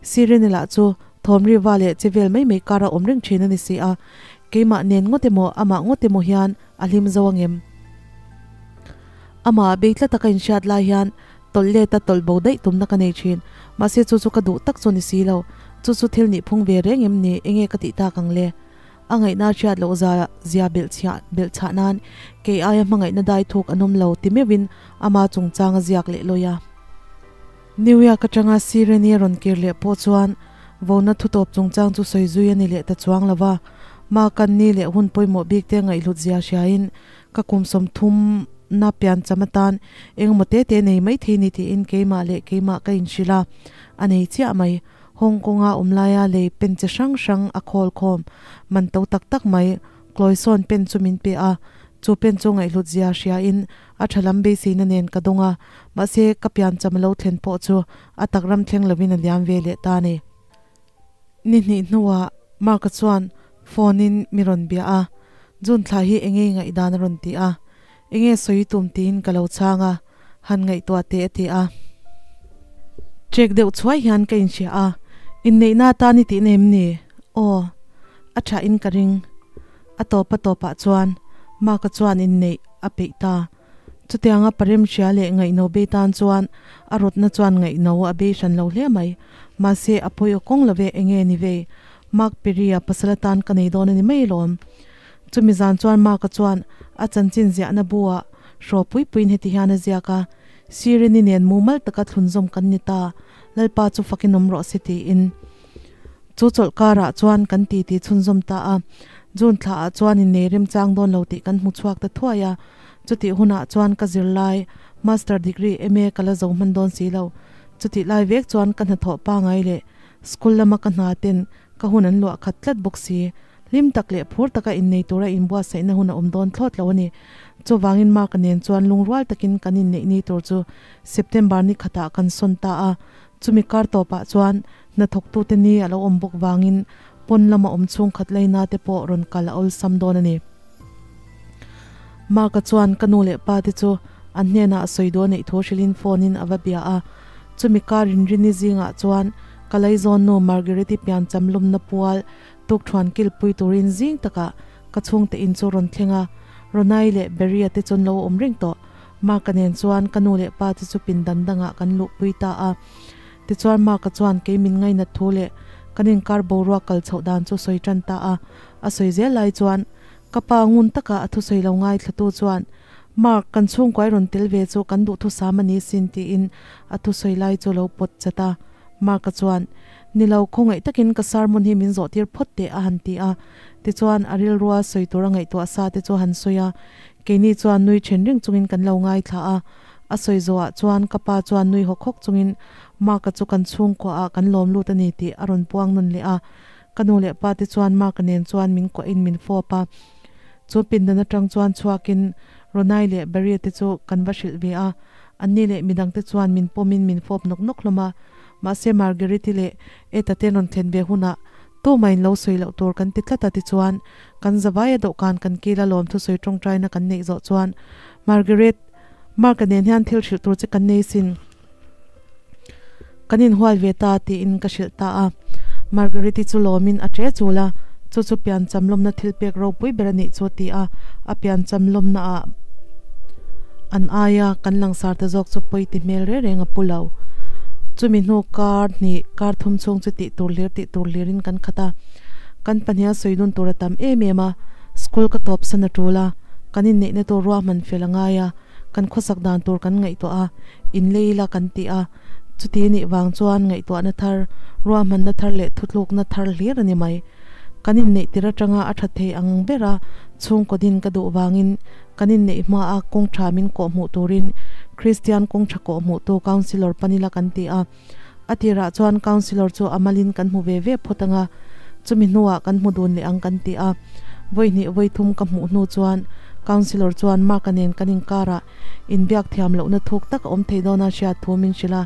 Sirini lah chu thawm riva leh che vel mai mai kara awm reng thin a ni si a, keimah nen ngawt emaw amah ngawt emaw hian a hlim zo angem? Amah bei tlat a ka inhriat lai hian tawlh let a tawlh bo daih tumna ka nei thin. Mahse chu chu ka duh tak chu ni si lo. Chu chu thil nih phung ve reng em ni? Enge ka tih tak ang le? A ngaihna hriat loh za zia belh chhiah belh chhah nan kei aia hmangaihna dai thuk an awm lo ti meuhin ama chungchang a ziak leh lawi a. New York atanga Sireni a rawn kir leh pawh chuan vona thutawp chungchang chu sawi zui a ni leh ta chuang lo va. Ma kan ni leh hun pawimawh bik te ngaihhlut zia hriain ka kum 30 na pian cham atan engemaw te te nei mai thei ni tiin keimah leh keimah ka inhrilh a, a nei chiah mai. Hong Kong-a awm laia lei pen chi hrang hrang a khawl khawm man to tak tak mai Cloison pen chu min pe a, chu pen chu ngaihhlut zia hriain a tha lam beiseina nen ka dawng a, mahse ka pian cham lo thlen pawh chu a tak ram thleng lovin a liam ve leh ta a ni. Ni hnih hnuah Mark-a chuan phone in mi rawn bia a, June thla hi enge i ngaihdan a rawn ti a, enge sawi tum tiin ka lo chhang a, han ngaihtuah teh a ti a. Ṭek deuh chhuai hian ka inhria a, inneihna atan i tihna em ni? Aw, a ṭha in ka ring. A tawp a tawpah chuan Mark-a chuan inneih a peih ta. Chutianga parem hria leh ngaihno bei tan chuan a rawtna chuan ngaihno a bei hran lo hle mai. Mahse, a pawi aw kawng lo ve, enge ni vei? Mark Perry-a pasal atan ka nei dawn a ni mai alawm. Chumi zan chuan Mark-a chuan a chanchin ziahna bu-ah hraw pui puiin heti hian a ziak a, Sirini nen mumal taka thlunzawm kan ni ta, Lalpa chu fakin awm rawh se tiin. Chu chawlh karah chuan kan titi chhunzawm ta a, June thlaah chuan innei remchang dawn lo tih kan hmu chhuak ta thuai a, chutih hunah chuan ka zirlai Master degree MA ka la zo hman dawn si lo. Chutih lai vek chuan ka hnathawh pangai leh school lama ka hna ten ka hun an luah khat tlat bawk si. Hlim tak leh phur taka innei tura inbuatsaihna hun a awm dawn thlawt lo a ni. Chuvangin Mark-a nen chuan lungrual takin kan inneih ni tur chu September ni khatah kan sawn ta a. Chumi kar tawpah chuan hnathawktute ni a lo awm bawk vangin pawn lama awm chhungkhat laina te pawh rawn kal a awlsam dawn a ni. Mark-a chuan ka nu leh pa te chu an hnenah sawi duh a neih thu hrilhin phone in a va bia a. Chumi kar inrini zingah chuan ka laizawn nu Margaret-i piancham lumna pual Tukṭhuan kilpui turin zing takah ka chhungte in chu rawn thleng a, Ronai leh Barry-a te chuan lo awm reng tawh. Mark-a nen chuan ka nu leh pa te chu pindan dangah kan luhpui ta a. Tichuan Mark-a chuan kei min ngainat thu leh kan inkar boruak kal chhoh dan chu sawi ṭan ta a. A sawi zel lai chuan ka pa ngun taka a thusawi lo ngaithlatu chuan, Mark, kan chhungkuai rawn tel ve chu kan duhthusam a ni sin tiin a thusawi lai chu lo pawt chat a. Mark-a chuan, Ni lo, khawngaih takin ka sermon hi min zawhtir phawt teh a han ti a. Tichuan, a rilrua sawi tura ngaihtuah sa te chu a han sawi a. Keini chuan nui then reng chungin kan lo ngaithla a. A sawi zawhah chuan ka pa chuan nui hawk hawk chungin Mark-a chu kan chhungkuaah kan lawm lut a ni tih a rawn puang nawn leh a. Ka nu leh pa te chuan Mark-a nen chuan min kuahin min fawp a. Chu pindan atang chuan chhuakin Ronai leh Barry-a te chu kan va hrilh ve a. Anni leh midangte chuan min pawmin min fawp nawk nawk hlawm a. Mahse Marguerite-i leh Etta te rawn thlen ve hunah tumah in lo sawi loh tur kan ti tlat a tichuan kan zavaia dawhkan kan kil a lawm thusawi tawngtaina kan neih zawh chuan Marguerite, Mark-a nen hian thil hrilh tur che kan nei sin. Kan inhual ve ta tiin ka hrilh ta a. Marguerite-i chu lawmin a ṭe chul a, chu chu piancham lawmna thil pek ropui ber a nih chu ti a, a piancham lawmna ah an aia kan langsar ta zawk chu pawi ti hmel reng reng a pu lo. Chumi hnu kar hnih kar thum chhung chu tih tur hlir tih tur hlirin kan khat a, kan pahniha sawi dun tur a tam em em a, school ka tawp san a tul a, kan inneihna tur ruahman fel a ngai a, kan khawsak dan tur kan ngaihtuah a, inlei ila kan ti a, chuti nih vang chuan ngaihtuahna thar, ruahmanna thar leh thutlukna thar hlir a ni mai. Kan inneih tir atanga a tha thei ang bera chhungkaw din ka duh vangin kan inneih hmaa kawng tha min kawhhmuh turin Kristian kawng tha kawhhmuhtu Councillor pan ila kan ti a. A tirah chuan Councillor chu a malin kan hmu ve ve phawt anga, chumi hnuah kan hmu dun leh ang kan ti a. Vawi hnih vawi thum ka hmuh hnu chuan Councillor chuan Mark-a nen kan inkarah inbiak thiam lohna thuk tak a awm thei dawn a hriat thu min hrilh a.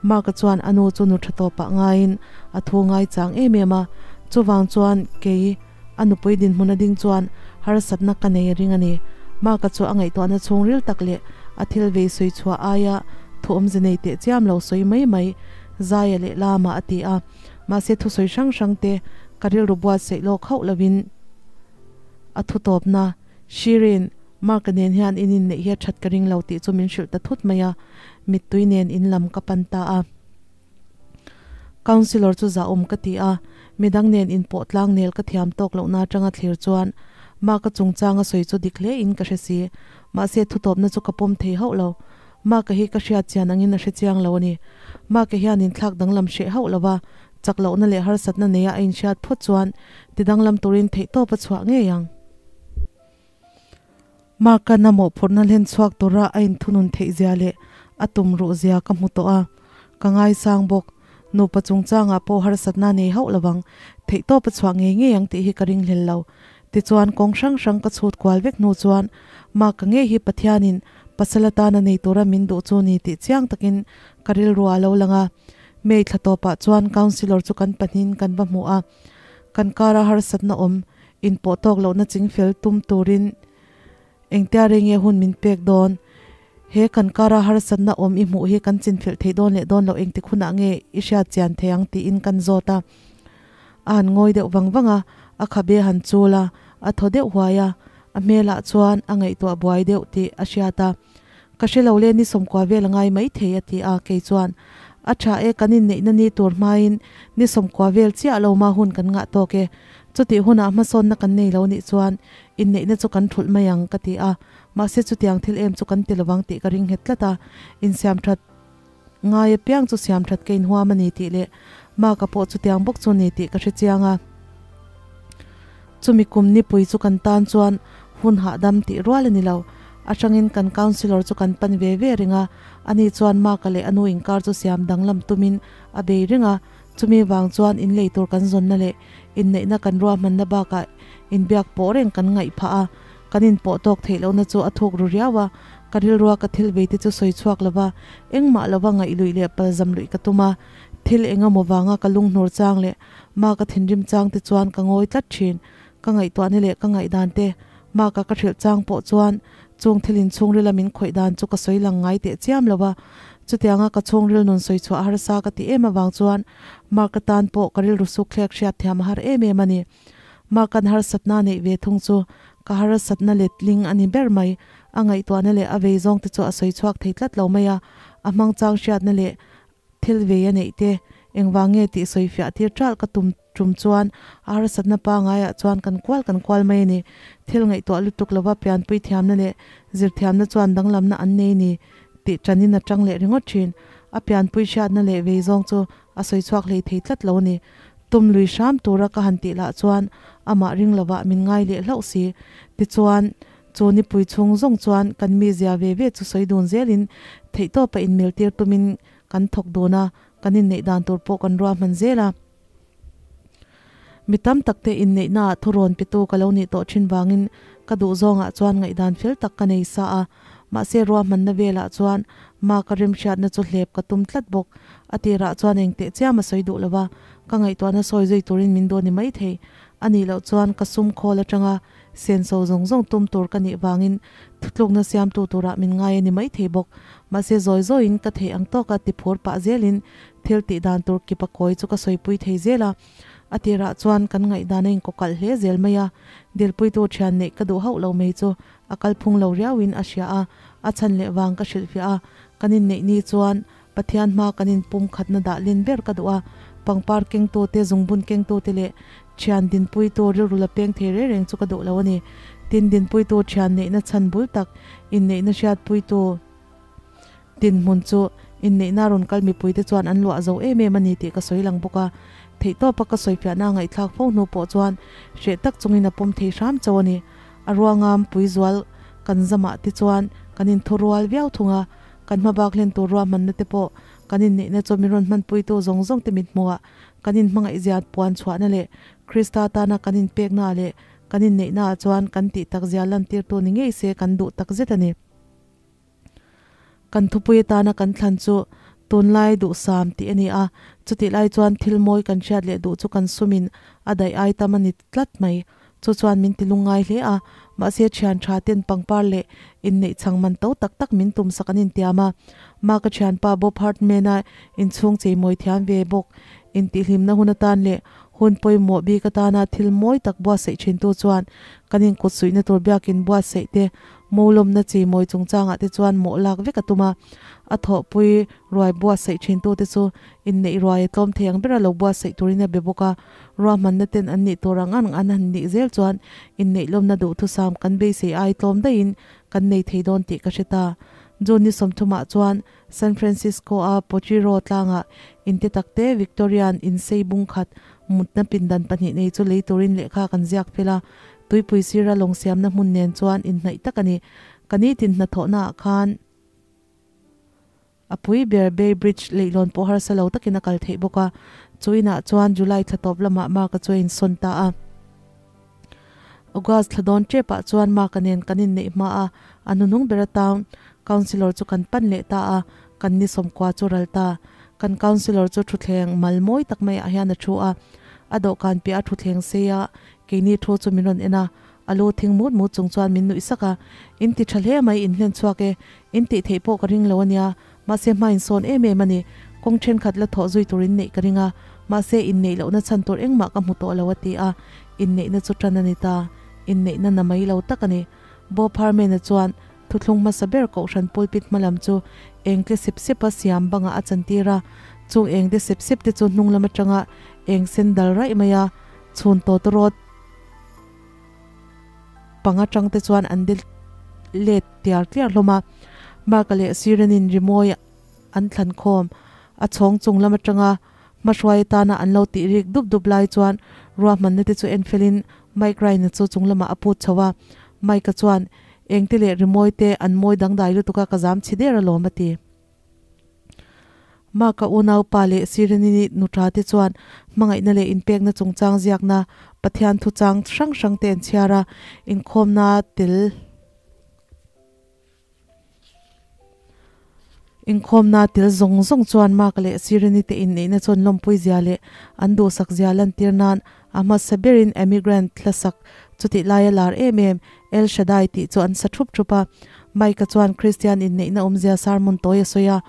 Mark-a chuan a nu chu nu tha tawpah ngaiin a thu ngai chang em em a, chuvang chuan kei a nupui dinhmun a ding chuan harsatna ka nei ring a ni. Mark-a chu a ngaihtuahna chhungril tak leh a thil vei sawi chhuah aia thu awmze nei teh chiam lo sawi mai mai Zaia leh Lama a ti a, mahse thusawi hrang hrang te ka rilru buatsaih lawk hauh lovin a thu tawpna Shirin, Mark-a nen hian in inneih hi a that ka ring lo tih chu min hrilh ta thut mai a, mittui nen in lam ka pan ta a. Councillor chu zahawm ka ti a, midang nen inpawh tlang nel ka thiam tawk lohna atanga thlir chuan Mark-a chungchanga sawi chu dik hle in ka hre si. Mahse thutawpna chu ka pawm thei hauh lo. Mark-a hi ka hriat chian angin a hre chiang lo a ni. Mark-a hian inthlak danglam hreh hauh lo va, chak lohna leh harsatna neia a inhriat phawt chuan tidanglam turin theihtawp a chhuah ngei ang. Mark-a'n a mawhphurhna hlen chhuak tura a inthunun theih zia leh a tum ruh zia ka hmu tawh a, ka ngaisang bawk. Nupa chungchangah pawh harsatna nei hauh lovang, theihtawp a chhuah ngei ngei ang tih hi ka ringhlel lo. Tichuan, kawng hrang hrang ka chhut kual vek hnu chuan Mark-a ngei hi Pathianin pasal atana nei tura min duh chu ni tih chiang takin ka rilru a lo lang a. May thla tawpah chuan Councillor chu kan pahnihin kan va hmu a, kan kara harsatna awm Inpawh tawk lohna ching fel tum turin engtia rei nge hun min pek dawn? He kan kara harsatna awm i hmuh hi kan chinfel thei dawn leh dawn loh engtik hunah nge i hriat chian thei ang tiin kan zawt a. A han ngawi deuh vang vang a, a khabe a han chul a, a thaw deuh huai a, a hmelah chuan a ngaihtuah buai deuh tih a hriat a. Ka hre lo le, ni sawmkua vel a ngai mai thei a ti a, kei chuan, A tha e, kan inneihna ni tur hmain ni sawmkua vel chiah lo ma hun kan ngah tawk e, chutih hunah hmasawnna kan nei lo nih chuan inneihna chu kan thulh mai ang ka ti a, mahse chutiang thil em chu kan ti lovang tih ka ring nghet tlat a, insiam that ngai apiang chu siam that ka inhuam a ni tih leh Mark-a pawh chutiang bawk chu ni tih ka hre chiang a. Chumi kum nipui chu kan tan chuan hun hahdam tih rual a ni lo. A hrangin kan councillor chu kan pan ve ve reng a, ani chuan Mark-a leh a nu inkar chu siam danglam tumin a bei reng a, chumi vang chuan inlei tur kan zawnna leh inneihna kan ruahmanna bakah inbiak pawh reng kan ngaih phah a, kan inpawh tawk theih lohna chu a thuk ru riau a, ka rilrua ka thil veite chu sawi chhuak lova engmah lova ngaih luih leh palzam luih ka tum a, thil engemaw vanga ka lunghnur chang leh Mark a thinrim chang te chuan ka ngawi tlat thin, ka ngaihtuahna leh ka ngaihdan te Mark a ka hrilh chang pawh chuan chung thil inchhungrila min khawih dan chu ka sawi lang ngai teh chiam lo a, chutianga ka chhungril nun sawi chhuah harsa ka ti em avang chuan Mark atan pawh ka rilru suk thlek hriat thiam a har em em a ni. Mark an harsatna neih ve thung chu ka harsatna letling a ni ber mai, a ngaihtuahna leh a vei zawng te chu a sawi chhuak thei tlat lo mai a, a hmang chang hriatna leh Thil vei a neih te, engvang nge tih sawi fiah tir ṭalh ka tum ṭum chuan a harsatna pangaiah chuan kan kual kan kual mai a ni. Thil ngaihtuah lutuk lova pianpui thiamna leh zirthiamna chuan danglamna an nei ni tih ṭanin a ṭang leh ringawt ṭhin. A pianpui hriatna leh vei zawng chu a sawi chhuak hlei thei tlat lo a ni. Tum lui hram tura ka han tih lah chuan amah ring lovah min ngai leh hlauh si. Tichuan, Chu nipui chhung zawng chuan kan mizia ve ve chu sawi dun zelin theihtawpa inmiltir tumin kan thawk dun a, kan inneih dan tur pawh kan ruahman zel a. Mi tam takte inneihnaah thurawn petu ka lo nih tawh thin vangin ka duh zawngah chuan ngaihdan fel tak ka nei sa a, mahse ruahmanna velah chuan ma ka remhriatna chu hlep ka tum tlat bawk. A tirah chuan engteh chiam a sawi duh lo va, ka ngaihtuahna sawi zui turin min duh a ni maithei. A nih loh chuan ka sum khawl atanga Senso zawng zawng tum tur ka nih vangin thutlukna siamtu turah min ngai a ni maithei bawk. Mahse zawi zawiin ka theih ang tawka ti phur pah zelin thil tih dan tur kipa kawi chu ka sawipui thei zel a. A tirah chuan kan ngaihdan a inkawkalh hle zel mai a, dilpuitu thian neih ka duh hauh lo mai chu a kalphung lo riauin a hria a, a chhan leh vang ka hrilhfiah a, kan inneih ni chuan Pathian hma kan inpum khatna dah len ber ka duh a, pangpar kengtute, zungbun kengtute leh thian dinpuitu rilru la peng thei reng reng chu ka duh lo a ni. Tin, dinpuitu thian neihna chhan bul tak, inneihna hriatpuitu dinhmun chu inneihna rawn kal mipuite chuan an luah zo em em a ni tih ka sawi lang bawk a. Theihtawpa ka sawifiahna a ngaihthlak fo hnu pawh chuan hreh tak chungin a pawm thei hram chauh a ni. A ruangam puizual kan zamah te chuan kan inthurual viau thung a. Kan hma bak hlen tur ruahmanna te pawh kan inneihna chu min rawn hmanpuitu zawng zawng te mit hmuhah kan inhmangaihzia puan chhuahna leh Krista tana kan inpeknaah leh kan inneihnaah chuan kan tih takzia lantirtu ni ngei se kan duh takzet a ni. Kan thupui atana kan thlan chu tunlai duhsam tih a ni a, chutih lai chuan thil mawi kan hriat leh duh chu kan sumin a daih ai tam a ni tlat mai. Chu chuan min ti lungngai hle a, mahse thian tha ten pangpar leh inneih chhang man to tak tak min tum sak an intiam a. Ma ka thianpa Bob Hartman-a inchhung cheimawi thiam ve bawk. Intihhlimna hun atan leh hun pawimawh bik atana thil mawi tak buatsaih thintu chuan kan inkut suihna tur biakin buatsaih te Molawmna cheimawi chungchangah te chuan mawh lak vek a tum a, a thawhpui ruai buatsaih thintute chu inneih ruai a tlawm thei ang bera lo buatsaih turin a be bawk a. Ruahmanna ten an nih tur ang ang an han nih zel chuan inneih lawmna duhthusam kan beisei ai tlawm daihin kan nei thei dawn tih ka hre ta. June ni sawmthumah chuan San Francisco-a Potrero tlangah inte takte Victorian insei bung khat mutna pindan pahnih nei chu lei turin lehkha kan ziak fel a, tuipui sira lawng siamna hmun nen chuan inhnaih tak a ni. Ka nitin hnathawhnaah khan. A pui ber Bay Bridge leihlawn pawh harsa lo takin a kal theih bawk a, chu inah chuan July thla tawp lamah Mark-a chu a insawn ta a. August thla dawn tepah chuan Mark-a nen kan inneih hma a, a hnuhnung bera town councillor chu kan pan leh ta a, kan ni sawmkua chu ral ta. Kan councillor chu thutthleng mal mawi tak maiah hian a thu a, a dawhkan piah a thutthleng sei a, keini thu chu min rawn en a. A lu thing mut mut chung chuan min nuih sak a, In ti tha hle mai, in hlen chhuak e, in tih theih pawh ka ring lo a nia, mahse hma in sawn em em a ni, kawng thenkhat la thawh zui tur in neih ka ring a, mahse inneih lohna chhan tur engmah ka hmu tawh lo a ti a, inneihna chu tan a ni ta, inneihna na mai lo tak a ni. Bob Harman-a chuan thuthlung hmasa ber Kohhran pulpit hma lam chu eng tle sep sepa siam bangah a chantir a, chung eng de sep sep te chu hnung lam atanga eng sen dal raih mai a, chhun tawtawrawt panga tang te chuan an de let tiar tliar hlawm a. Mark-a leh Siren-in rimawi an thlan khawm a chhawng chung lam atanga hmahruai atana an lo tih rik dup dup lai chuan ruahmanna te chu en felin Mike Ryan-a chu chung lamah a put chho a. Mike-a chuan, Engte leh rimawi te an mawi dangdai lutuk a ka zam chhi der alawm a ti. Mark-a unaupa leh Sirenini nuṭa te chuan hmangaihna leh inpekna chungchang ziakna Pathian thuchang hrang hrang te an chhiar a, inkhawmna tel Inkhawmna tel zawng zawng chuan Mark leh Sirini te inneihna chuan lawmpui zia leh an duhsak zia lantir nan a hmasa berin Emigrant hlasak chutih laia lar em em El Shaddai tih chu an sa thup thup a. Mike-a chuan Kristian inneihna awmzia sermon tawi a sawi a,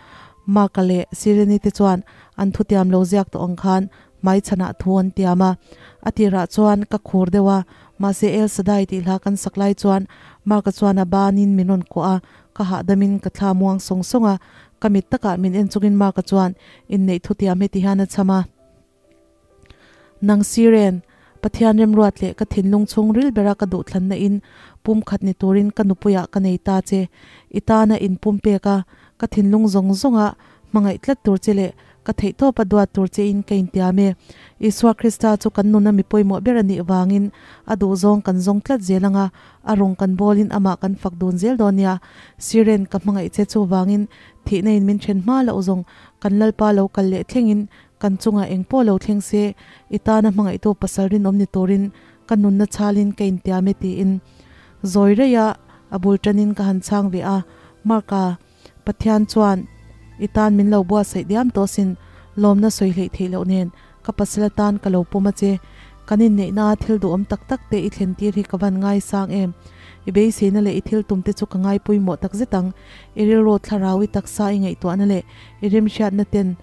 Mark-a leh Sirini te chuan an thutiam lo ziak tawh ang khan hmaichhanah thu an tiam a. A tirah chuan ka khur deuh a, mahse El Shaddai tih hla kan sak lai chuan Mark-a chuan a banin min rawn kuah a, ka hahdam in ka thla muang sawng sawng a, ka mit takah min en chungin Mark-a chuan inneih thutiam heti hian a chham a. Nang Siren, Pathian remruat leh ka thinlung chhung ril bera ka duhthlanna in pumkhat ni turin ka nupuiah ka nei ta che. I tana in pumpek a, ka thinlung zawng zawnga hmangaih tlat tur che leh ka theihtawpa duat tur che in ka intiam e. Isua Krista chu kan nuna mi pawimawh ber a nih vangin a duhzawng kan zawng tlat zel anga, a rawng kan bawlin amah kan fak dun zel dawn nia. Siren, ka hmangaih che chuvangin thihna in min then hma loh zawng kan Lalpa lo kal leh thlengin Kan chungah eng pawh lo thleng se, i tana hmangaihtu pasal rinawm ni turin ka nunna chhalin ka intiam e tiin zawi reia a bul tanin ka han chhang ve a. Mark-a, Pathian chuan i tan min lo buatsaih diam tawh sin, lawmna sawi hleih theih loh nen ka pasal atan ka lo pawm a che. Kan inneihna thil duhawm tak tak te i thlen tir hi ka van ngaisang em. I beiseina leh i thil tum te chu ka ngaipawimawh takzet ang. I rilru thlarau i taksa i ngaihtuahna leh i remhriatna ten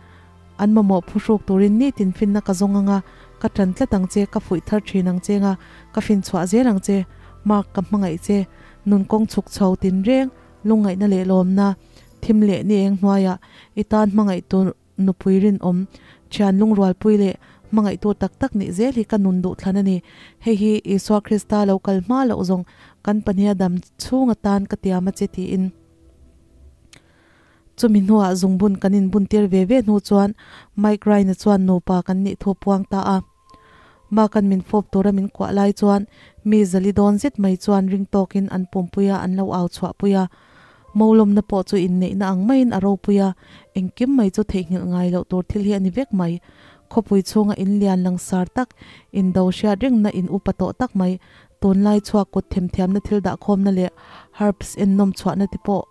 An mamawh phuhruk turin nitin finna ka zawng anga, ka tan tlat ang che, ka fuih thar thin ang che nga, ka fin chhuah zel ang che. Mark, ka hmangaih che. Nun kawng chhuk chho tinreng, lungngaihna leh lawmna, thim leh ni eng hnuaiah i tan hmangaihtu nupui rinawm, thian lungrualpui leh hmangaihtu tak tak nih zel hi ka nun duhthlan a ni. Hei hi Isua Krista lo kal hma loh zawng kan pahniha dam chhung atan ka tiam a che tiin. Chumi hnuah zungbun kan inbuntir ve ve hnu chuan Mike Ryan-a chuan nupa kan nih thu puang ta a. Mark-a'n min fawp tura min kuah lai chuan mi zali dawn zet mai chuan ring tawkin an pumpui a, an lo au chhuahpui a. Molawmna pawh chu inneihna ang maiin a ropui a, engkim mai chu theihnghilh ngai loh tur thil hi a ni vek mai. Khawpui chhunga in lian langsar tak, indo hriat rengna in upa tawh tak mai, tunlai chhuak kut themthiamna thil dahkhawmna leh herbs ennawm chhuahna te pawh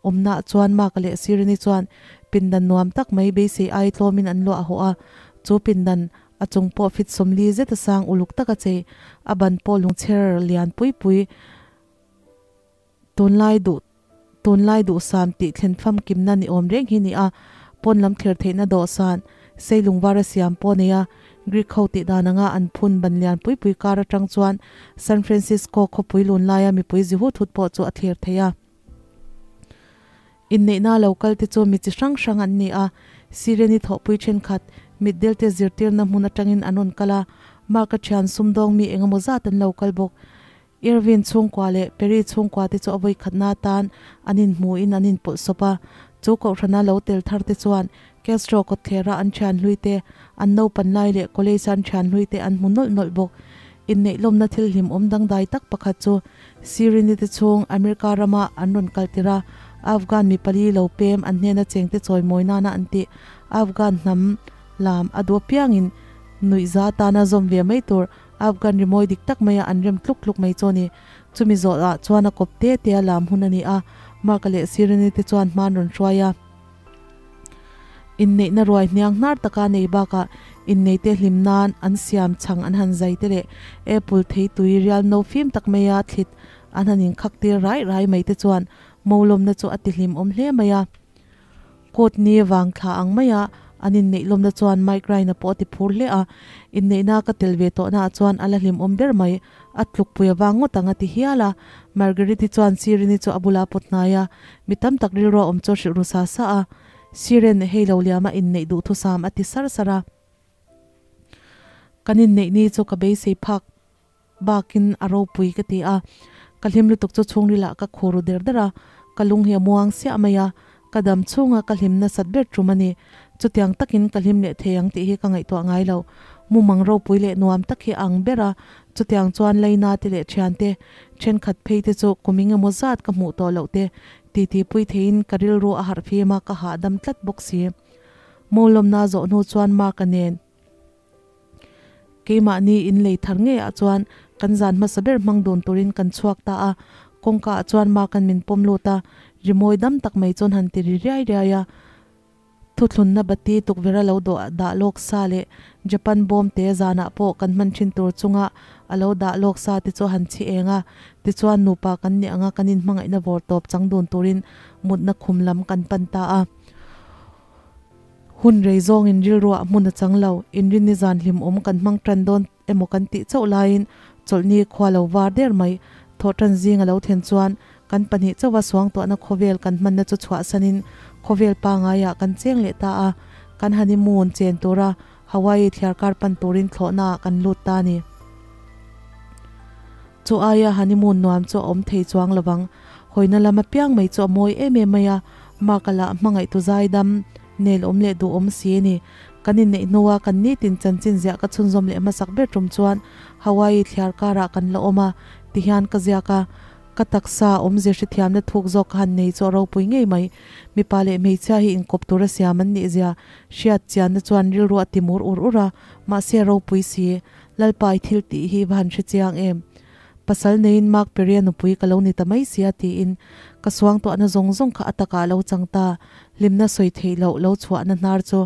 Awmnaah chuan Mark-a leh Sirini chuan pindan nuam tak mai beisei ai tlawmin an luah hawh a. Chu pindan a chung pawh fit sawmli zeta sang uluk taka chei, a ban pawh lungchher lian pui pui tunlai duh tunlai duhsam tih thlen famkimna ni awm reng hi ni a. Pawn lam thlir theihna dawhsan sei lungvara siam pawh nei a, Greek ho tih dan anga an phun ban lian pui pui kar atang chuan San Francisco khawpui lun laia mipui zi hut hut pawh chu a thlir thei a. Inneihna lo kal te chu mi chi hrang hrang an ni a, Sireni thawhpui thenkhat mitdel te zirtirna hmun atangin an rawn kal a, Mark-a thian sumdawng mi engemaw zat an lo kal bawk. Irvin chhungkua leh Perry chhungkua te chu a vawikhatna atan an inhmuin an inpawlh sawp a, chu kohhrana lo tel thar te chuan Castro kawtthlera an thian hlui te, an naupan lai leh college a an thian hlui te an hmu nawlh nawlh bawk. Inneih lawmna thil hlimawm dangdai tak pakhat chu Sirini te chhung America rama an rawn kal tir a, Afghan mi pali lo pem an hnena chengte chawimawi nana an tih Afghan hnam lam a duh apiangin nuihza atana zawm ve mai tur Afghan rimawi dik tak maia an rem tluk tluk mai chu a ni. Chumi zawhah chuan a kawp te te a lam hun a ni a, Mark-a leh Sirini te chuan hma an rawn hruai a. Inneihna ruai hniang hnar taka nei bakah inneite hlim nan an siam chhang an han zai te leh apple thei tui rial no fim tak maia thlit an han inkhak tir rai rai mai te chuan molawmna chu a ti hlim awm hle mai a. Court ni vang thla ang maia an inneih lawmna chuan Mike Ryan-a pawh a ti phur hle a, inneihna ka tel ve tawhna ah chuan a la hlim awm ber mai, a tlukpui avang ngawt ang a ti hial a. Marguerite-i chuan Sirin-i chu a bula pawt hnai a, mi tam tak rilru a awm chu a hrilh ru sa sa a. Siren, hei lo liama inneih duhthusam a ti sar sar a. Kan inneih ni chu ka beisei phak bakin a ropui ka ti a, ka hlim lutuk chu chhungrilah ka khu ru der der a, ka lung hi a muang siah mai a, ka dam chhunga ka hlim nasat ber tum a ni. Chutiang takin ka hlim leh thei ang tih hi ka ngaihtuah ngai lo. Mumang ropui leh nuam tak hi a ang ber a, chutiang chuan Laina te leh thiante thenkhat phei te chu kum engemaw zat ka hmuh tawh loh te titi pui theiin ka rilru a harh fim a, ka hahdam tlat bawk si. Mawlawmna zawh hnu chuan Mark-a nen Keimahni in lei thar ngei ah chuan kan zan hmasa ber hmang dun turin kan chhuak ta a, kawngka ah chuan Mark-a'n min pawm lut a, rimawi dam tak mai chuan han ti ri riai riai a. Thuthlunna bati tukverh a lo dawh dah lawk sa leh Japan bawm te zanah pawh kan hman thin tur chunga a lo dah lawk sa te chu a han chhi eng a, tichuan nupa kan nih anga kan inhmangaihna vawr tawp chang dun turin mutna khum lam kan pan ta a. Hun rei zawngin rilruah hmun a chang lo, inrinni zan hlimawm kan hmang tan dawn emaw kan tih chauh laiin chawlhni khua lo var der mai. Thawhtan zing a lo thlen chuan kan pahnih chauha suangtuahna khawvel kan hmanna chu chhuahsanin khawvel pangaiah kan cheng leh ta a, kan honeymoon chen tura Hawaii thliarkar pan turin thlawhnaah kan lut ta a ni. Chu aia honeymoon nuam chu a awm thei chuang lovang. Hawina lam apiang mai chu a mawi em em mai a, Mark-a lah hmangaihtu zaidam, nel awm leh duh awm si a ni. Kan inneih hnua kan nitin chanchin ziah ka chhunzawm leh hmasak ber tum chuan Hawaii thliar karah kan la awm a, tihian ka ziak a. Ka taksa awmzia hrethiamna thuk zawk ka han nei chu a ropui ngei mai. Mipa leh hmeichhia hi inkawp tura siam an nih zia hriat chianna chuan rilru a ti mur ur ur a, mahse a ropui si. Lalpa i thil tih hi va han hre chiang em? Pasal neiin Mark Perry-a nupui ka lo ni ta mai sia tiin ka suangtuahna zawng zawng kha a takah a lo chang ta, hlimna sawi theih loh lo chhuahna hnar chu.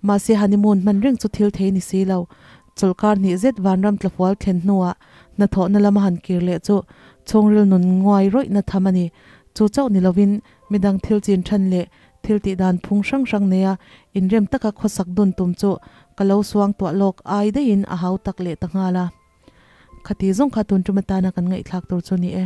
Mahse honeymoon hman reng chu thil thei ni si lo. Chawlhkar hnih zet vanram tlafual thlen hnuah hnathawhna lama han kir leh chu chhungril nun nguai rawihna tham a ni. Chu chauh ni lovin midang thil chin than leh Thil tih dan phung hrang hrang neia inrem taka khawsak dun tum chu ka lo suangtuah lawk ai daihin a hau tak leh ta nghal a. Khati zawng kha tun tum atana kan ngaihthlak tur chu ni e.